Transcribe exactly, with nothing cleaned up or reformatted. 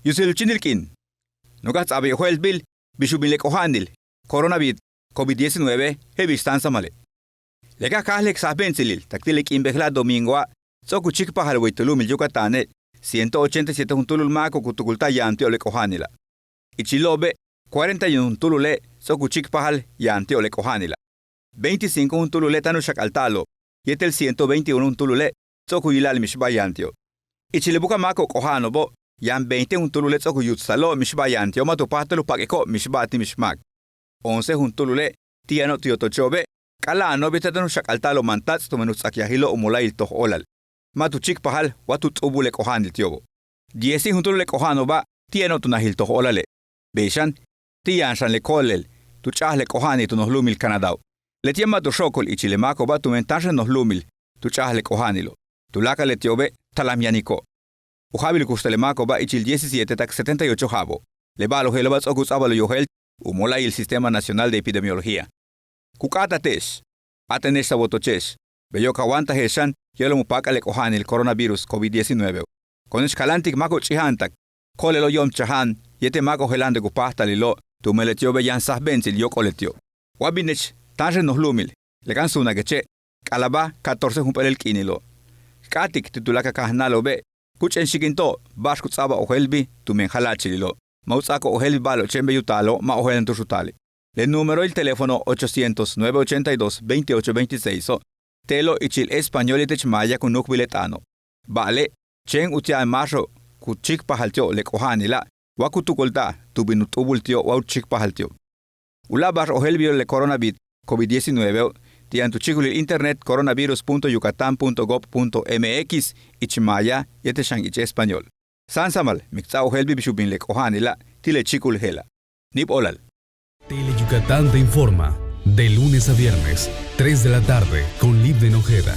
Yutsil u chíinil k'iin, nu'uk'aj ts'a'abey ojéeltbil bix u bin le k'oja'anil coronavirus covid diecinueve je'el bix sáansamale'. Le ka káajlik sajbe'entsilil tak ti' le k'iin bejla'e' domingoa' ts'o'ok u chíikpajal way tu lu'umil Yucatane' ciento ochenta y siete juntúulul máako'ob ku tukulta'al yaan ti'ob le k'oja'anila'. Ichilo'obe' cuarenta y uno juntúulule' ts'o'ok u chíikpajal yaan ti'ob le k'oja'anila'. Veinticinco juntúulule' táan u xak'alta'alo'ob yéetel ciento veintiuno juntúulule' ts'o'ok u yila'al mixba'al yaan ti'ob. Ichil le buka'aj máako'ob k'oja'ano'obo' yaan veinte juntúulule' ts'o'ok u yutsalo'ob mixba'al yaan ti'ob ma' tu páajtal u pak'iko'ob mixba'al ti' mix máak. Once juntúulule' ti' yano'ob tu yotoche'obe' k'ala'ano'ob yéetel táan u xak'alta'alo'ob mantats' tumen u ts'akyajilo' u mola'ayil toj óolal. Ma' tu chíikpajal wa tu t'ubul le k'oja'anil ti'obo'. Diez juntúulul le k'oja'ano'oba' ti' yano'ob tu najil toj óolale'. Bey xan ti' yaan xan le ko'olel tu ch'a'aj le k'oja'anil tu noj lu'umil Canadao'. Leti'e' ma' tu xookol ichil le máako'oba' tumen táanxan noj lu'umil tu ch'a'aj le k'oja'anilo'. Tuláakal leti'obe' talam yaniko'. U ja'abil u kuxtal le máako'oba' ichil diecisiete tak setenta y ocho ja'abo'ob. Le ba'alo'ob je'elo'oba' ts'o'ok u ts'a'abal u yojel u mola'ayil Sistema Nacional de Epidemiología. Ku k'áata'al te'ex, a tenex ta wotoche'ex, beyo' ka wáantaje'ex xan yéetel u páak'al le k'oja'anil coronavirus covid diecinueveo'. Ko'one'ex kaláantik máako'ob ch'ija'antak, ko'olelo'ob yo'omchaja'an yéetel máako'ob jela'antik u páajtalilo' tumen leti'obe' yaan sajbe'entsil yóok'ol leti'ob. Wa binech táanxan noj lu'umil le ka'an suunakeche' k'alabáa catorce jump'éelel k'iinilo'. K k'áatik ti' tuláakal kajnáalo'obe' ku ch'éen xikinto'ob ba'ax ku ts'a'abal ojéeltbil tumen jala'achililo'. Ma' u ts'áako'ob ojéeltbil ba'alo'ob chéen bey u taalo'ob ma' ojéelnaj tu'ux u taali'. Le númeroil teléfono ochocientos nueve ochenta y dos veintiocho veintiseiso' te'elo' ichil español yéetel ich maaya ku nu'ukbil le t'aano'. Ba'ale' chéen utia'al máaxo'ob ku chíikpajal ti'ob le k'oja'anila' wa ku tukulta'al tu bin u t'ubul ti'ob wa u chíikpajal ti'ob. U láak' ba'ax ojéeltbilo' le coronavirus covid diecinueveo' ti' yaan tu chíikulil internet coronavirus punto yucatán punto gov punto mx ich maaya yéetel xan ich español. Sáansamal, míin k ts'áa ojéeltbil bix u bin le k'oja'anila' ti' le chíikul je'ela'. Níib óolal. Tele Yucatán te informa de lunes a viernes, tres de la tarde, con Livden Ojeda.